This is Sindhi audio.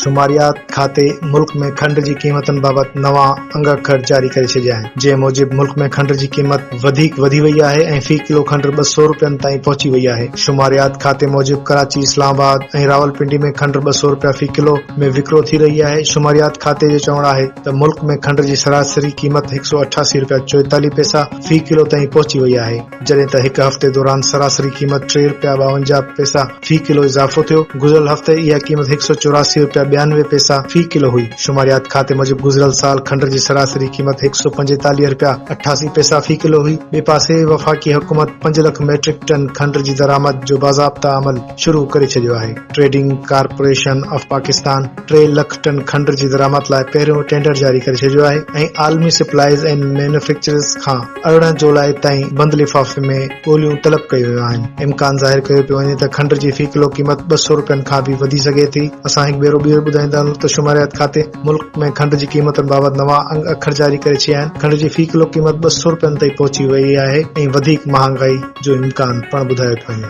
شماريات کاتي ملڪ ۾ کنڊ جي قيمتن بابت نوان انگ اکر جاري ڪري ڇڏيا آهن، جنهن موجب ملڪ ۾ کنڊ جي قيمت وڌيڪ وڌي وئي آهي ۽ في ڪلو کنڊ 200 رپين تائين پهچي وئي آهي. شماريات کاتي موجب ڪراچي، اسلام آباد ۽ راولپنڊي ۾ کنڊ 200 رپيا في ڪلو ۾ وڪرو ٿي رهي آهي. شماريات کاتي جو چوڻ آهي ته ملڪ ۾ کنڊ جي سراسري قيمت هڪ سئو 88 رپيا 44 پئسا في ڪلو تائين پهچي وئي آهي. جڏهن ته هڪ هفتي دوران سراسري قيمت ٽي رپيا 52 پئسا في ڪلو اضافو ٿيو، گذريل هفتي اها قيمت هڪ سئو 84 رپيا 92 پئسا في ڪلو هئي. شماريات کاتي موجب گذريل سال کنڊ جي سراسري قيمت هڪ سئو 45 رپيا 88 پئسا في ڪلو هئي. ٻئي پاسي وفاقي حڪومت پنج لک ميٽرڪ ٽن کنڊ جي درآمد جو باضابطا عمل شروع ڪري ڇڏيو آهي. ٽريڊنگ ڪارپوريشن آف پاڪستان ٽي لک ٽن کنڊ جي درآمد لاء پهريون ٽينڊر جاري ڪري ڇڏيو آهي ۽ عالمي سپلائيز ۽ مينوفيڪچررز کان 18 جولاء تائين بند لفافي ۾ ڳوليون طلب ڪيون ويون آهن. امڪان ظاهر ڪيو پيو وڃي ته کنڊ جي في ڪلو قيمت 200 رپين کان به وڌي سگهي ٿي. اسان هڪ ڀيرو ٻيهر ٻڌائيندا هلون ته شماريات کاتي ملڪ ۾ کنڊ جي قيمتن بابت نوان انگ اکر جاري ڪري ڇڏيا آهن. کنڊ جي في ڪلو قيمت 200 رپين تائين پهچي وئي آهي ۽ وڌيڪ مهانگائي جو امڪان پڻ ٻڌايو پيو وڃي.